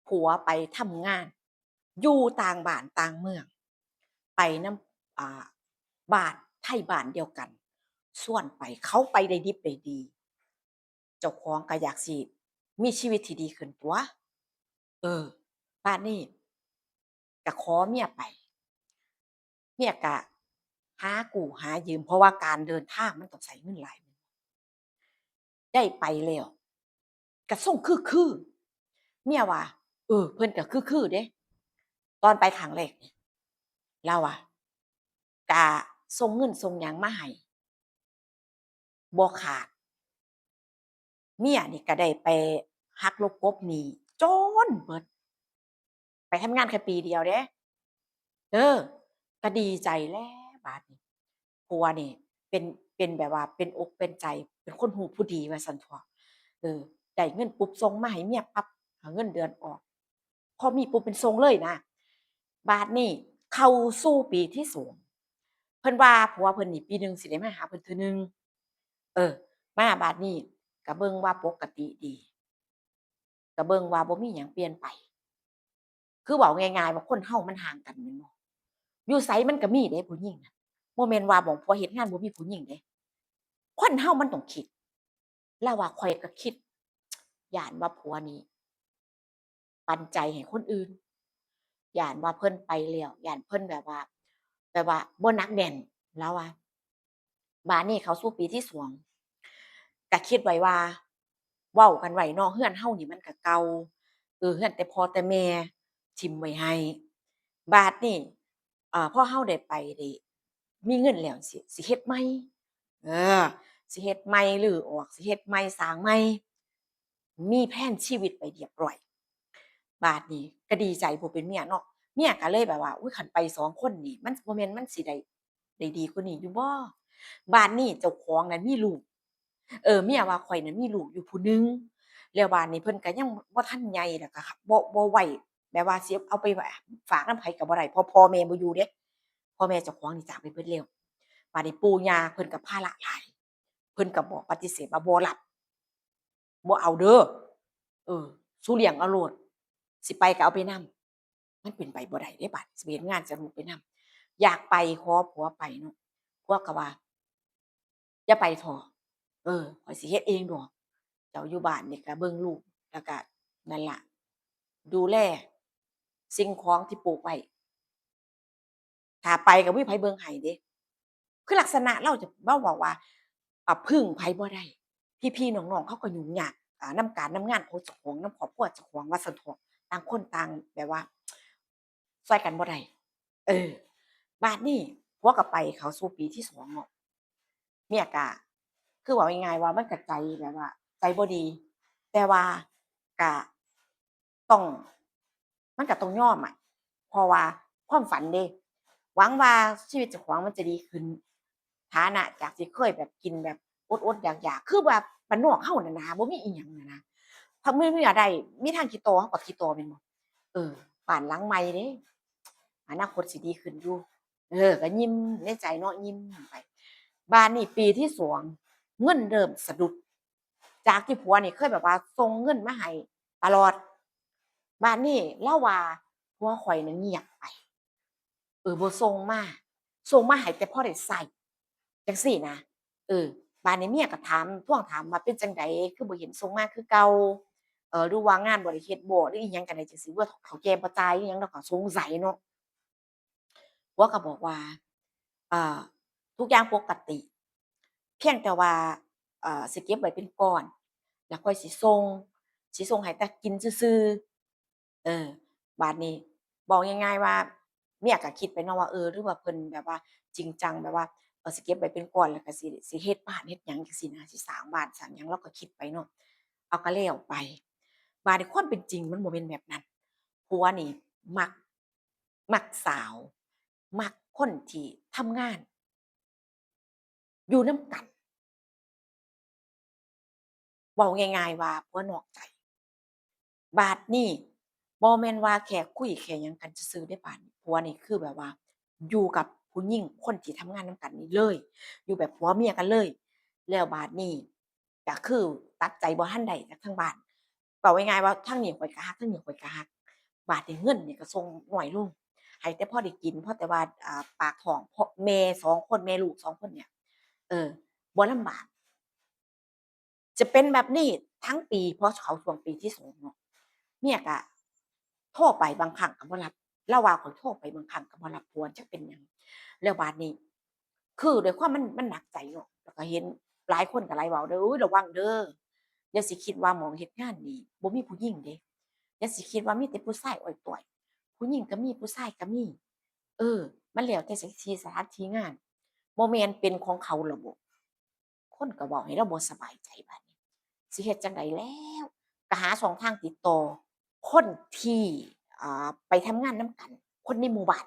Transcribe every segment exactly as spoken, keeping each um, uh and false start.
ผัวไปทำงาน อยู่ต่างบ้านต่างเมือง ไปนำ อ่า บ้านไทบ้านเดียวกัน ชวนไป เขาไปได้ดิบได้ดี เจ้าของก็อยากสิมีชีวิตที่ดีขึ้นตั่ว เออ บาดนี้ก็ขอเมียไป เมียก็หากู้หายืม เพราะว่าการเดินทางมันต้องใช้เงินหลาย ได้ไปแล้ว ก็ทรงคือๆ เมียว่า เออ เพิ่นก็คือๆ เด้ ตอนไปครั้งแรกนี่ ลาวว่า ก็ส่งเงินส่งหยังมาให้ บ่ขาด เมียนี่ก็ได้ไปหักลบกลบหนี้จนเบิด ไปทำงานแค่ปีเดียวเด้ เออ ก็ดีใจแล้วบาดนี้ ผัวนี่เป็น เป็นแบบว่าเป็นอกเป็นใจ เป็นคนฮู้ผู้ดีว่าซั่นเถาะ เออ ได้เงินปุ๊บส่งมาให้เมียปั๊บ เอาเงินเดือนออก พอมีปุ๊บเป็นส่งเลยนะ บาดนี้เข้าสู่ปีที่สอง เพิ่นว่าผัวเพิ่นนี่ปีหนึ่งสิได้มาหาเพิ่นเทื่อหนึ่ง เออ มาบาดนี้ก็เบิ่งว่าปกติดี ก็เบิ่งว่าบ่มีหยังเปลี่ยนไป คือเว้าง่ายๆ ว่าคนเฮามันห่างกันแม่นบ่ อยู่ไสมันก็มีเด้ผู้หญิงน่ะ บ่แม่นว่าหม่องผัวเฮ็ดงานบ่มีผู้หญิงเด้ คนเฮามันต้องคิด ลาวว่าข้อยก็คิด ย้านว่าผัวนี่ปันใจให้คนอื่น ย้านว่าเพิ่นไปแล้ว ย้านเพิ่นแบบว่า แบบว่าบ่หนักแน่น ลาวว่า บาดนี้เข้าสู่ปีที่สอง ก็คิดไว้ว่า เว้ากันไว้เนาะ เฮือนเฮานี่มันก็เก่า เออ เฮือนแต่พ่อแต่แม่ถิ่มไว้ให้ บาดนี้ เอ่อ พอเฮาได้ไปได้มีเงินแล้วสิ สิเฮ็ดใหม่ เออ สิเฮ็ดใหม่ รื้อออก สิเฮ็ดใหม่ สร้างใหม่ มีแพลนชีวิตไปเรียบร้อย บาดนี้ก็ดีใจผู้เป็นเมียเนาะ เมียก็เลยแบบว่า อุ๊ย คันไปสองคนนี่ มัน บ่แม่นมันสิได้ ได้ดีกว่านี้อยู่บ่ บาดนี้เจ้าของนั้นมีลูก เออ เมียว่าข้อยนั้นมีลูกอยู่ผู้หนึ่ง แล้วบาดนี้เพิ่นก็ยังบ่ทันใหญ่ แล้วก็บ่ บ่ไหว แบบว่าสิเอาไปฝากนำไผก็บ่ได้ เพราะพ่อแม่บ่อยู่เด้ พ่อแม่เจ้าของนี่จากไปเบิดแล้ว บาดนี้ปู่ย่าเพิ่นก็ภาระหลาย เพิ่นก็บอกปฏิเสธว่าบ่รับ บ่เอาเด้อ เออ สูเลี้ยงเอาโลด สิไปก็เอาไปนำ มันเป็นไปบ่ได้เด้บาดนี้ สิไปเฮ็ดงานสิเอาลูกไปนำ อยากไปขอผัวไปเนาะ ผัวก็ว่า อย่าไปเถาะ เออ ข้อยสิเฮ็ดเองดอก เจ้าอยู่บ้านนี่ก็เบิ่งลูก แล้วก็นั่นล่ะ ดูแลสิ่งของที่ปลูกไว้ ถ้าไปก็บ่มีไผเบิ่งให้เด้ คือลักษณะลาวจะมาบอกว่า อ่า พึ่งไผบ่ได้ พี่ๆ น้องๆ เขาก็ยุ่งยาก อ่า นำการนำงานของเจ้าของ นำครอบครัวเจ้าของว่าซั่นเถาะ ต่างคนต่างแบบว่า ซ่อยกันบ่ได้ เออ บาดนี้ผัวก็ไปเข้าสู่ปีที่สองเนาะ เมียก็ คือเว้าง่ายๆ ว่ามันก็ใจแบบว่าใจบ่ดี แต่ว่าก็ต้อง มันก็ต้องยอมอะ เพราะว่าความฝันเด้ หวังว่าชีวิตเจ้าของมันจะดีขึ้น ฐานะจากที่เคยแบบกินแบบอดๆ อยากๆ คือว่าบ้านนอกเฮานั่นนะ บ่มีอิหยังนั่นนะ ถ้ามี มีอะไร มีทางคิดต่อ เฮาก็คิดต่อแม่นบ่ เออ บ้านหลังใหม่เด้ อนาคตสิดีขึ้นอยู่ เออ ก็ยิ้มในใจเนาะ ยิ้มไป บาดนี้ปีที่สอง เงินเริ่มสะดุด จากที่ผัวนี่เคยแบบว่าส่งเงินมาให้ตลอด บาดนี้ลาวว่าผัวข้อยน่ะเงียบไป เออ บ่ส่งมา ส่งมาให้แต่พอได้ใช้ จั่งซี้นะ เออ บาดนี้เมียก็ถาม ทวงถามว่าเป็นจั่งใด คือบ่เห็นส่งมาคือเก่า เออ หรือว่างานบ่ได้เฮ็ดบ่ หรืออิหยังจั่งใดจั่งซี้ ว่าเฒ่าแก่บ่จ่ายอิหยัง ลาวก็สงสัยเนาะ ผัวก็บอกว่า เอ่อ ทุกอย่างปกติ เพียงแต่ว่า เอ่อ สิเก็บไว้เป็นก้อน แล้วค่อยสิส่ง สิส่งให้แต่กินซื่อๆ เออ บาดนี้ เว้าง่ายๆ ว่า เมียก็คิดไปเนาะว่า เออ หรือว่าเพิ่นแบบว่าจริงจัง แบบว่า เออ สิเก็บไว้เป็นก้อน แล้วก็สิ สิเฮ็ดบ้านเฮ็ดหยังจั่งซี้นะ สิสร้างบ้านสร้างหยัง ลาวก็คิดไปเนาะ เอาก็แล้วไป บาดนี้ความเป็นจริงมันบ่แม่นแบบนั้น ผัวนี่มัก มักสาว มักคนที่ทำงาน อยู่นำกัน เว้าง่ายๆ ว่าผัวนอกใจ บาดนี้บ่แม่นว่าแค่คุยแค่หยังกันซื่อๆ เด้บาดนี้ ผัวนี่คือแบบว่าอยู่กับผู้หญิงคนที่ทำงานนำกันนี่เลย อยู่แบบผัวเมียกันเลย แล้วบาดนี้ก็คือตัดใจบ่ทันได้จากทางบ้าน เว้าง่ายๆว่าทางนี้ข้อยก็ฮัก ทางนี้ข้อยก็ฮัก บาดนี้เงินนี่ก็ส่งน้อยลง ให้แต่พอได้กิน พอแต่ว่า อ่า ปากท้อง เพราะแม่สองคน แม่ลูกสองคนเนี่ย เออ บ่ลำบาก จะเป็นแบบนี้ทั้งปี พอเข้าช่วงปีที่สองเนาะ เมียก็โทรไปบางครั้งก็บ่รับ ลาวว่าข้อยโทรไปบางครั้งก็บ่รับ ผัวจักเป็นหยัง แล้วบาดนี้ คือด้วยความมัน มันหนักใจเนาะ แล้วก็เห็นหลายคนก็หลายเว้าเด้อ โอ๊ย ระวังเด้อ อย่าสิคิดว่าหม่องเฮ็ดงานนี่บ่มีผู้หญิงเด้ อย่าสิคิดว่ามีแต่ผู้ชายอ้อยต้อย ผู้หญิงก็มี ผู้ชายก็มี เออ มันแล้วแต่สิ ที่สถานที่งาน บ่แม่นเป็นของเขาแล้วบ่ คนก็เว้าให้เราบ่สบายใจบาดนี้ สิเฮ็ดจั่งใดแล้ว ก็หาช่องทางติดต่อคนที่ อ่า ไปทำงานนำกัน คนในหมู่บ้าน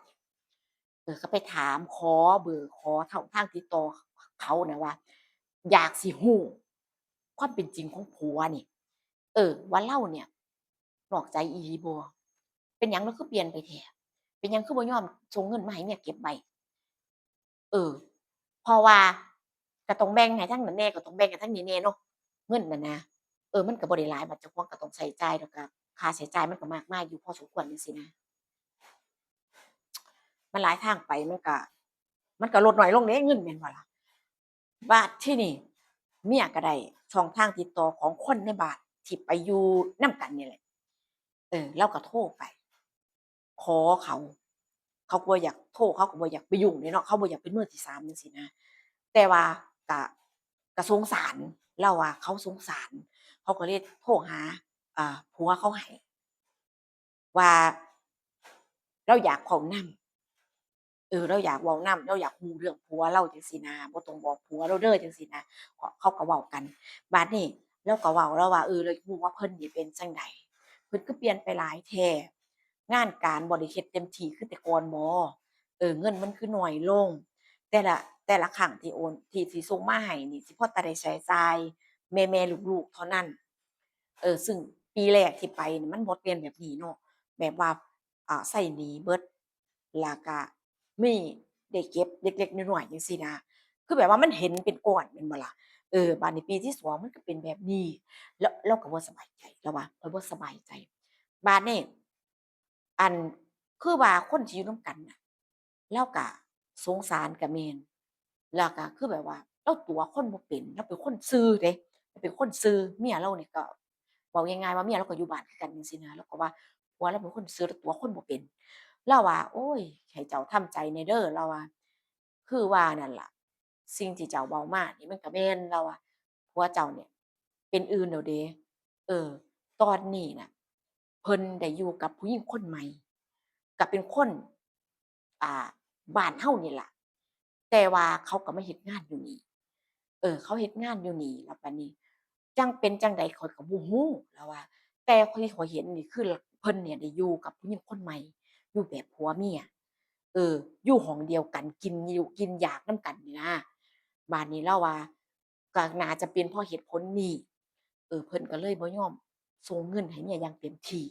เออ ก็ไปถาม ขอเบอร์ ขอช่องทางติดต่อเขานะว่า อยากสิฮู้ความเป็นจริงของผัวนี่ เออ ว่าลาวเนี่ยนอกใจอีหลีบ่ เป็นหยังลาวคือเปลี่ยนไปแท้ เป็นหยังคือบ่ยอมส่งเงินมาให้เมียเก็บไว้ เออ เพราะว่าก็ต้องแบ่งให้ทางนั้นแหน่ ก็ต้องแบ่งให้ทางนี้แหน่เนาะ เงินน่ะนะ เออ มันก็บ่ได้หลาย บัดเจ้าของก็ต้องใช้จ่าย แล้วก็ค่าใช้จ่ายมันก็มากมายอยู่พอสมควรจั่งซี้นะ มันหลายทางไป มันก็ มันก็ลดน้อยลงเด้เงิน แม่นบ่ล่ะ บาดทีนี้เมียก็ได้ช่องทางติดต่อของคนในบ้านที่ไปอยู่นำกันนี่แหละ เออ ลาวก็โทรไป ขอเขา เขาก็บ่อยากโทร เขาก็บ่อยากไปยุ่งเด้เนาะ เขาบ่อยากเป็นมือที่สามจั่งซี้นะ แต่ว่าก็ ก็สงสาร ลาวว่าเขาสงสาร เขาก็เลยโทรหา อ่า ผัวเขาให้ ว่าลาวอยากเว้านำ เออ ลาวอยากเว้านำ ลาวอยากฮู้เรื่องผัวลาวจั่งซี้นะ บ่ต้องบอกผัวลาวเด้อจั่งซี้นะ เขา เขาก็เว้ากัน บาดนี้ลาวก็เว้า ลาวว่า เออ ลาวอยากฮู้ว่าเพิ่นนี่เป็นจั่งใด เพิ่นคือเปลี่ยนไปหลายแท้ งานการบ่ได้เฮ็ดเต็มที่คือแต่ก่อนบ่ เออ เงินมันคือน้อยลง แต่ละ แต่ละครั้งที่โอน ที่ ที่ส่งมาให้นี่ สิพอแต่ได้ใช้จ่ายแม่ๆลูกๆเท่านั้น เออ ซึ่งปีแรกที่ไปนี่มันบ่แม่นแบบนี้เนาะ แบบว่า อ่า ใช้หนี้เบิด แล้วก็มีได้เก็บเล็กๆน้อยๆจั่งซี้นะ คือแบบว่ามันเห็นเป็นก้อนแม่นบ่ล่ะ เออ บาดนี้ปีที่สองมันก็เป็นแบบนี้ แล้วลาวก็บ่สบายใจ ลาวว่าข้อยบ่สบายใจ บาดนี้ อัน คือว่าคนที่อยู่นำกันน่ะ ลาวก็สงสารก็แม่น แล้วก็คือแบบว่าลาวตั๋วคนบ่เป็น ลาวเป็นคนซื่อเด้ ลาวเป็นคนซื่อ เมียลาวนี่ก็ เว้าง่ายๆว่าเมียลาวก็อยู่บ้านคือกันจั่งซี้นะ ลาวก็ว่าผัวลาวเป็นคนซื่อ ลาวตั๋วคนบ่เป็น ลาวว่า โอ้ย ให้เจ้าทำใจแหน่เด้อ ลาวว่า คือว่านั่นล่ะ สิ่งที่เจ้าเว้ามานี่มันก็แม่น ลาวว่า ผัวเจ้าเนี่ยเป็นอื่นแล้วเด้ เออ ตอนนี้น่ะ เพิ่นได้อยู่กับผู้หญิงคนใหม่ ก็เป็นคน อ่า บ้านเฮานี่ล่ะ แต่ว่าเขาก็มาเฮ็ดงานอยู่นี่ เออ เขาเฮ็ดงานอยู่นี่ แล้วบัดนี้จั่งเป็นจั่งใดข้อยก็บ่ฮู้ ลาวว่า แต่ที่ข้อยเห็นนี่คือเพิ่นเนี่ยได้อยู่กับผู้หญิงคนใหม่ อยู่แบบผัวเมีย เออ อยู่ห้องเดียวกัน กินอยู่ กินอยากนำกันนี่นะ บาดนี้ลาวว่า ก็น่าจะเป็นเพราะเหตุผลนี้ เออ เพิ่นก็เลยบ่ยอมส่งเงินให้เมียอย่างเต็มที่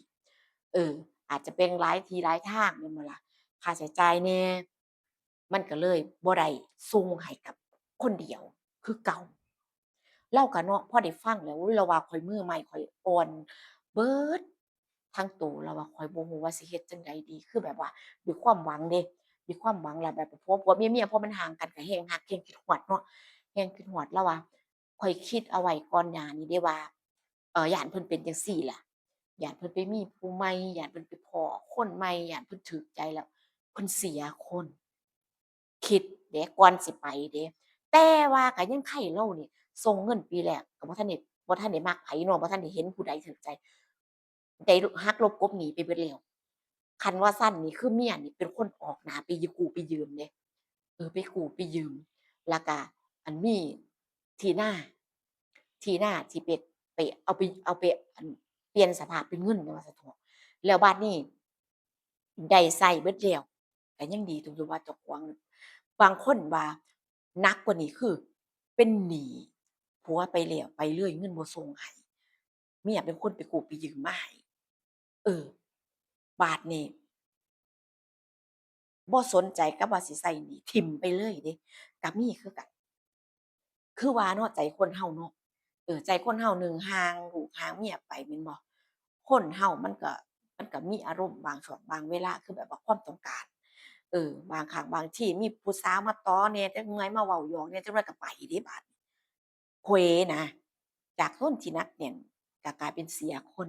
เออ อาจจะเป็นหลายที่หลายทางแม่นบ่ล่ะ ค่าใช้จ่ายแหน่ มันก็เลยบ่ได้ส่งให้กับคนเดียวคือเก่า ลาวก็เนาะ พอได้ฟังแล้ว อุ๊ย ลาวว่าข้อยมือใหม่ ข้อยอ่อนเบิดทั้งโต ลาวว่าข้อยบ่ฮู้ว่าสิเฮ็ดจั่งใดดี คือแบบว่าด้วยความหวังเด้ ด้วยความหวัง แล้วแบบผัวๆเมียๆ พอมันห่างกันก็แฮ่งฮักแฮ่งคิดฮอดเนาะ แฮ่งคิดฮอด ลาวว่า ข้อยคิดเอาไว้ก่อนหน้านี้เด้ว่า เอ่อ ย้านเพิ่นเป็นจั่งซี้ล่ะ ย้านเพิ่นไปมีผู้ใหม่ ย้านเพิ่นไปพ้อคนใหม่ ย้านเพิ่นถูกใจแล้ว เพิ่นเสียคน คิดเด้ ก่อนสิไปเด้ แต่ว่าก็ยังไคลาวนี่ ส่งเงินปีแรกก็บ่ทันได้ บ่ทันได้มักไผเนาะ บ่ทันได้เห็นผู้ใดถูกใจ ได้หักลบกลบหนี้ไปเบิดแล้ว คันว่าซั้นนี่คือเมียนี่เป็นคนออกหน้าไปยืมกู้ไปยืมเด้ เออ ไปกู้ไปยืม แล้วก็อันมีที่นา ที่นาที่ไป ไปเอาไป เอาไป อัน เปลี่ยนสภาพเป็นเงินว่าซั่นเถาะ แล้วบาดนี้ได้ใช้เบิดแล้ว ก็ยังดีตรงที่ว่าเจ้าของ บางคนว่าหนักกว่านี้คือเป็นหนี้ผัวไปแล้วไปเลย เงินบ่ส่งให้ เมียเป็นคนไปกู้ไปยืมมาให้ เออ บาดนี้ บ่สนใจกับว่าสิใช้หนี้ ถิ่มไปเลยเด้ ก็มีคือกัน คือว่าเนาะ ใจคนเฮาเนาะ เออ ใจคนเฮา หนึ่งห่างลูกห่างเมียไปแม่นบ่ คนเฮามันก็ มันก็มีอารมณ์บางช่วงบางเวลา คือแบบว่าความต้องการ เออ บางครั้งบางทีมีผู้สาวมาตอแหน่ จักหน่อยมาเว้าหยอกแหน่ จักหน่อยก็ไปเด้บาดนี้ เขวนะ จากคนที่หนักแน่นก็กลายเป็นเสียคน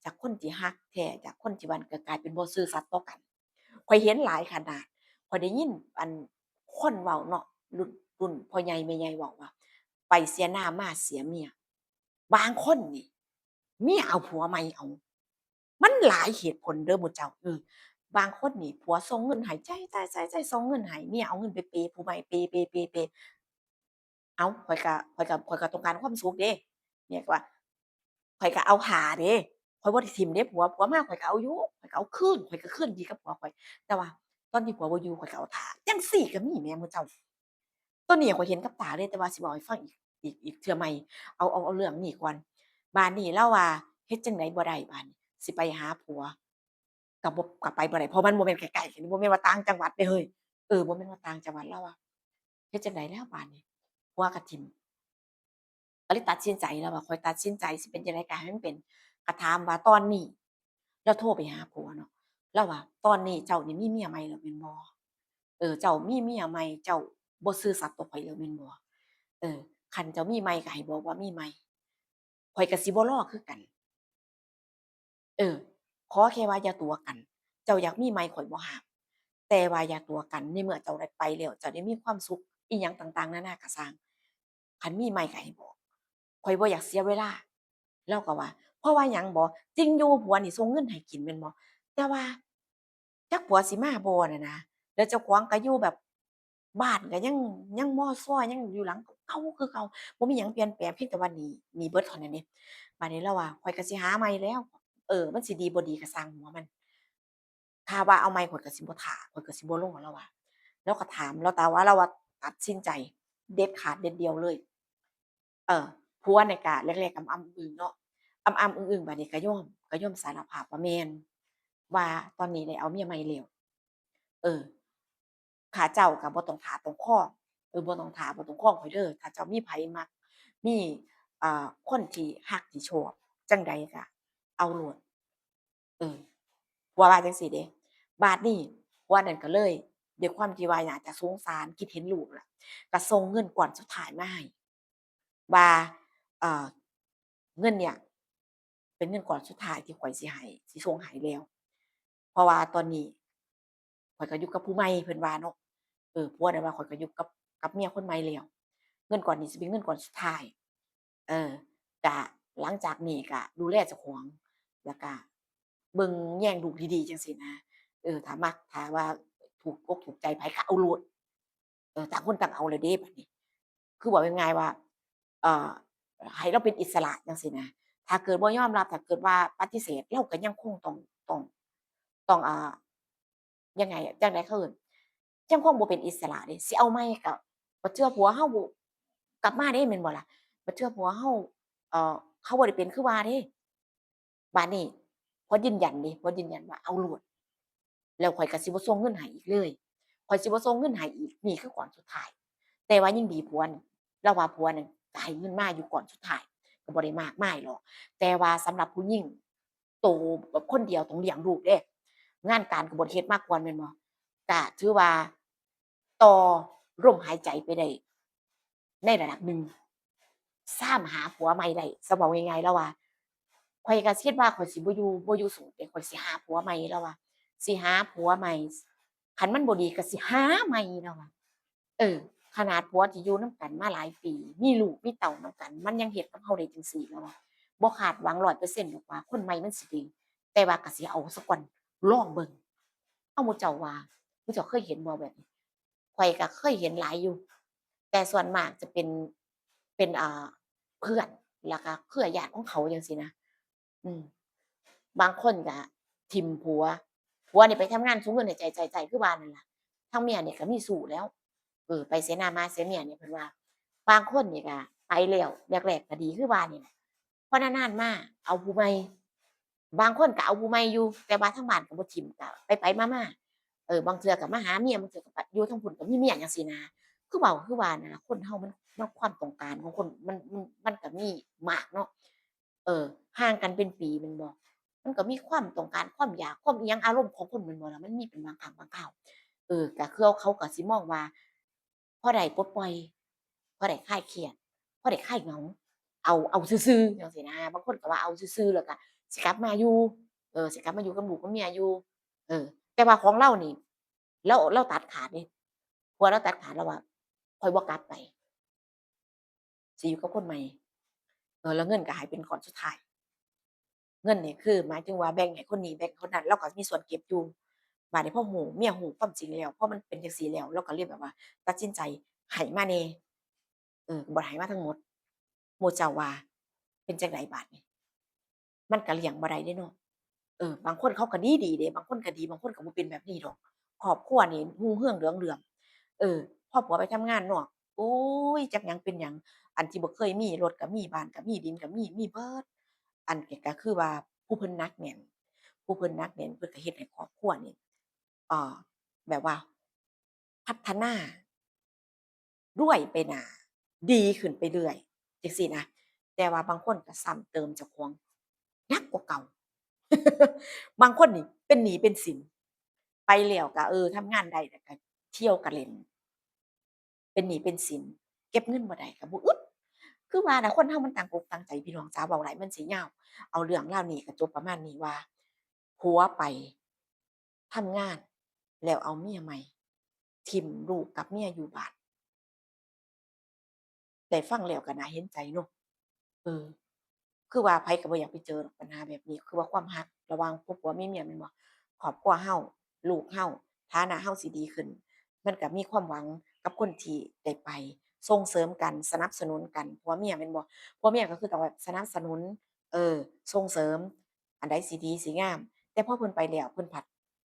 จากคนที่ฮักแท้ จากคนที่หวั่นก็กลายเป็นบ่ซื่อสัตย์ต่อกัน ข้อยเห็นหลายขนาด ข้อยได้ยินอันคนเว้าเนาะ รุ่น รุ่นพ่อใหญ่แม่ใหญ่เว้าว่า ไปเสียหน้ามาเสียเมีย บางคนนี่ เมียเอาผัวใหม่เอา มันหลายเหตุผลเด้อหมู่เจ้า เออ บางคนนี่ผัวส่งเงินให้ จ่าย จ่าย จ่าย จ่าย ส่งเงินให้ เมียเอาเงินไปเปย์ผู้ใหม่ เปย์ เปย์ เปย์ เปย์ เอ้า ข้อยก็ ข้อยก็ ข้อยก็ต้องการความสุขเด้ เมียก็ว่า ข้อยก็เอาท่าเด้ ข้อยบ่ได้ถิ่มเด้ผัว ผัวมาข้อยก็เอาอยู่ ข้อยก็เอาคืน ข้อยก็คืนดีกับผัวข้อย แต่ว่าตอนที่ผัวบ่อยู่ข้อยก็เอาท่า จั่งซี้ก็มีแหมหมู่เจ้า โตนี้ข้อยเห็นกับตาเลย แต่ว่าสิเว้าให้ฟังอีก อีก อีกเทื่อใหม่ เอา เอา เอาเรื่องนี้ก่อน บาดนี้ลาวว่าเฮ็ดจั่งใดบ่ได้ บาดนี้สิไปหาผัว ก็บ่ ก็ไปบ่ได้ เพราะมันบ่แม่นใกล้ๆ กัน บ่แม่นว่าต่างจังหวัดเด้เฮ้ย เออ บ่แม่นว่าต่างจังหวัด ลาวว่า เฮ็ดจั่งใดแล้วบาดนี้ ผัวก็ถิ่ม ก็เลยตัดสินใจ ลาวว่า ข้อยตัดสินใจสิเป็นจั่งใดก็ให้มันเป็น ก็ถามว่าตอนนี้ ลาวโทรไปหาผัวเนาะ ลาวว่า ตอนนี้เจ้านี่มีเมียใหม่แล้วแม่นบ่ เออ เจ้ามีเมียใหม่ เจ้าบ่ซื่อสัตย์ต่อข้อยแล้วแม่นบ่ เออ คันเจ้ามีใหม่ก็ให้บอกว่ามีใหม่ ข้อยก็สิบ่รอคือกัน เออ ขอแค่ว่าอย่าตั๋วกัน เจ้าอยากมีใหม่ข้อยบ่ห้าม แต่ว่าอย่าตั๋วกัน ในเมื่อเจ้าได้ไปแล้ว เจ้าได้มีความสุขอิหยังต่างๆ นานาก็ซ่าง คันมีใหม่ก็ให้บอก ข้อยบ่อยากเสียเวลา ลาวก็ว่า เพราะว่าหยังบ่ จริงอยู่ผัวนี่ส่งเงินให้กินแม่นบ่ แต่ว่าจักผัวสิมาบ่น่ะนะ แล้วเจ้าของก็อยู่แบบ บ้านก็ยัง ยังมอซอ ยังอยู่หลังเก่าคือเก่า บ่มีหยังเปลี่ยนแปลง เพียงแต่ว่าหนี้ หนี้เบิดเท่านั้นเด้ บาดนี้ลาวว่า ข้อยก็สิหาใหม่แล้ว เออ มันสิดีบ่ดีก็ซ่างหัวมัน ถ้าว่าเอาใหม่ข้อยก็สิบ่ท่า ข้อยก็สิบ่รอ ลาวว่า ลาวก็ถาม ลาว แต่ว่าลาวว่าตัดสินใจเด็ดขาดเด็ดเดี่ยวเลย เออ ผัวนี่ก็แรกๆ อำๆ อึ้งๆ เนาะ อำๆ อึ้งๆ บาดนี้ก็ยอม ก็ยอมสารภาพว่าแม่น ว่าตอนนี้ได้เอาเมียใหม่แล้ว เออ ข้าเจ้าก็บ่ต้องท่าต้องคอ เออ บ่ต้องท่าบ่ต้องคอข้อยเด้อ ถ้าเจ้ามีไผมัก มี อ่า คนที่ฮักที่ชอบ จั่งใดก็เอาโลด เออ ผัวว่าจั่งซี้เด้ บาดนี้ผัวนั่นก็เลย ด้วยความที่ว่าน่าจะสงสาร คิดเห็นลูกล่ะ ก็ส่งเงินก้อนสุดท้ายมาให้ ว่า เอ่อ เงินเนี่ย เป็นเงินก้อนสุดท้ายที่ข้อยสิให้ สิส่งให้แล้ว เพราะว่าตอนนี้ข้อยก็อยู่กับผู้ใหม่ เพิ่นว่าเนาะ เออ ผัวน่ะว่าข้อยก็อยู่กับ กับเมียคนใหม่แล้ว เงินก้อนนี้สิเป็นเงินก้อนสุดท้าย เออ ก็หลังจากนี้ก็ดูแลเจ้าของ แล้วก็เบิ่งแยงลูกดีๆ จั่งซี้นะ เออ ถ้ามัก ถ้าว่าถูกอกถูกใจไผก็เอาโลด เออ ต่างคนต่างเอาแล้วเด้ บาดนี้ คือเว้าง่ายๆ ว่า เอ่อ ให้ลาวเป็นอิสระจั่งซี้นะ ถ้าเกิดบ่ยอมรับ ถ้าเกิดว่าปฏิเสธ ลาวก็ยังคงต้อง ต้อง ต้อง อ่า ยังไงอะ จั่งใดเขาเอิ้น ยังคงบ่เป็นอิสระเด้ สิเอาใหม่ก็ บัดเทื่อผัวเฮาบ่กลับมาเด้ แม่นบ่ล่ะ บัดเทื่อผัวเฮา เอ่อ เขาบ่ได้เป็นคือว่าเด้ บาดนี้ผัวยืนยันเด้ ผัวยืนยันว่าเอาโลด แล้วข้อยก็สิบ่ส่งเงินให้อีกเลย ข้อยสิบ่ส่งเงินให้อีก นี่คือก้อนสุดท้าย แต่ว่ายังดีผัวนั่น ลาวว่าผัวนั่นก็ให้เงินมาอยู่ก้อนสุดท้าย ก็บ่ได้มากมายหรอก แต่ว่าสำหรับผู้หญิง โตแบบคนเดียวต้องเลี้ยงลูกเด้ งานการก็บ่ได้เฮ็ดมาก่อนแม่นบ่ ก็ถือว่าต่อลมหายใจไปได้ในระดับหนึ่ง ซามหาผัวใหม่ได้ ซะเว้าง่ายๆ ลาวว่า ข้อยก็คิดว่าข้อยสิบ่อยู่ บ่อยู่โสดเด้ ข้อยสิหาผัวใหม่ ลาวว่า สิหาผัวใหม่ คันมันบ่ดีก็สิหาใหม่ ลาวว่า เออ ขนาดผัวที่อยู่นำกันมาหลายปี มีลูกมีเต้านำกัน มันยังเฮ็ดกับเฮาได้จั่งซี้ ลาวว่า บ่คาดหวังร้อยเปอร์เซ็นต์ดอกว่าคนใหม่มันสิดี แต่ว่าก็สิเอาซะก่อน ลองเบิ่ง เอ้า หมู่เจ้าว่า หมู่เจ้าเคยเห็นบ่แบบนี้ ข้อยก็เคยเห็นหลายอยู่ แต่ส่วนมากจะเป็น เป็น อ่า เพื่อน แล้วก็เครือญาติของเขาจั่งซี้นะ อืม บางคนก็ถิ่มผัว ผัวนี่ไปทำงานส่งเงินให้ใช้ๆๆ คือว่านั่นล่ะ ทางเมียนี่ก็มีชู้แล้ว เออ ไปเสียหน้ามาเสียเมียนี่ เพิ่นว่า บางคนนี่ก็ไปแล้ว แรกๆก็ดีคือว่านี่แหละ พอนานๆมาเอาผู้ใหม่ บางคนก็เอาผู้ใหม่อยู่ แต่ว่าทางบ้านก็บ่ถิ่ม ก็ไปๆมาๆ เออ บางเทื่อก็มาหาเมีย บางเทื่อก็ไปอยู่ทางพุ้นก็มีเมียจั่งซี้นะ คือเว้าคือว่านั่นล่ะ คนเฮามัน มันความต้องการของคนมัน มัน มันก็มีมากเนาะ เออ ห่างกันเป็นปีแม่นบ่ มันก็มีความต้องการ ความอยาก ความอิหยัง อารมณ์ของคนแม่นบ่ล่ะ มันมีเป็นบางครั้งบางคราว เออ ก็คือเขาก็สิมองว่า พอได้ปลดปล่อย พอได้คลายเครียด พอได้คลายเหงา เอา เอาซื่อๆ จั่งซี้นะ บางคนก็ว่าเอาซื่อๆ แล้วก็สิกลับมาอยู่ เออ สิกลับมาอยู่กับลูกกับเมียอยู่ เออ แต่ว่าของลาวนี่ ลาว ลาวตัดขาดเด้ ผัวลาวตัดขาด ลาวว่า ข้อยบ่กลับไป สิอยู่กับคนใหม่ เออ แล้วเงินก็ให้เป็นก้อนสุดท้าย เงินนี่คือหมายถึงว่าแบ่งให้คนนี้ แบ่งคนนั้น ลาวก็มีส่วนเก็บอยู่ บาดนี้พอฮู้ เมียฮู้ความจริงแล้ว พอมันเป็นจั่งซี้แล้ว ลาวก็เลยแบบว่าตัดสินใจให้มาแหน่ เออ บ่ให้มาทั้งหมด หมู่เจ้าว่าเป็นจั่งใดบาดนี้ มันก็เลี่ยงบ่ได้เด้เนาะ เออ บางคนเขาก็ดีๆ เด้ บางคนก็ดี บางคนก็บ่เป็นแบบนี้ดอก ครอบครัวนี่รุ่งเรืองเหลืองเหลื่อม เออ พอผัวไปทำงานนอก โอ๊ย จักหยังเป็นหยัง อันที่บ่เคยมี รถก็มี บ้านก็มี ดินก็มี มีเบิด อันก็ ก็คือว่าผู้เพิ่นหนักแน่น ผู้เพิ่นหนักแน่น เพิ่นก็เฮ็ดให้ครอบครัวนี่ เอ่อ แบบว่า พัฒนา รวยไปหน้า ดีขึ้นไปเรื่อย จั่งซี้นะ แต่ว่าบางคนก็ซ้ำเติมเจ้าของหนักกว่าเก่า บางคนนี่เป็นหนี้เป็นสิน ไปแล้วก็ เออ ทำงานได้แล้วก็เที่ยวก็เล่น เป็นหนี้เป็นสิน เก็บเงินบ่ได้ก็บ่อึด คือว่าล่ะ คนเฮามันต่างอกต่างใจ พี่น้องจ๋า เว้าหลายมันสิยาว เอาเรื่องราวนี้ก็จบประมาณนี้ว่า ผัวไปทำงาน แล้วเอาเมียใหม่ ถิ่มลูกกับเมียอยู่บ้าน ได้ฟังแล้วก็น่าเห็นใจเนาะ เออ คือว่าไผก็บ่อยากไปเจอดอกปัญหาแบบนี้ คือว่าความฮักระหว่างผัว ผัวเมีย เมียแม่นบ่ ครอบครัวเฮา ลูกเฮา ฐานะเฮาสิดีขึ้น มันก็มีความหวังกับคนที่ได้ไป ส่งเสริมกัน สนับสนุนกัน ผัวเมียแม่นบ่ ผัวเมียก็คือต้องแบบสนับสนุน เออ ส่งเสริม อันใดสิดีสิงาม แต่พอเพิ่นไปแล้ว เพิ่นผัด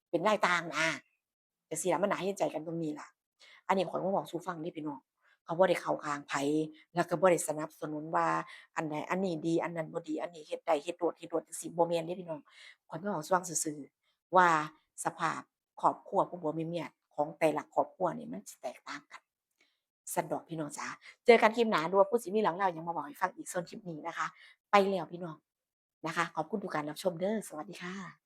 เป็นลายต่างนะ จั่งซี้ล่ะ มันน่าเห็นใจกันตรงนี้ล่ะ อันนี้ข้อยมาเว้าสู่ฟังเด้พี่น้อง ข้อยบ่ได้เข้าข้างไผ แล้วก็บ่ได้สนับสนุนว่าอันใด อันนี้ดี อันนั้นบ่ดี อันนี้เฮ็ดได้ เฮ็ดโลด เฮ็ดโลด จั่งซี้ บ่แม่นเด้พี่น้อง ข้อยมาเว้าสู่ฟังซื่อๆ ว่าสภาพครอบครัวผัวๆ เมียๆ ของแต่ละครอบครัวนี่มันสิแตกต่างกัน ซั้นดอกพี่น้องจ๋า เจอกันคลิปหน้า หรือว่าผู้สิมีเรื่องราวหยังมาเว้าให้ฟังอีก ส่วนคลิปนี้นะคะ ไปแล้วพี่น้องนะคะ ขอบคุณทุกการรับชมเด้อ สวัสดีค่ะ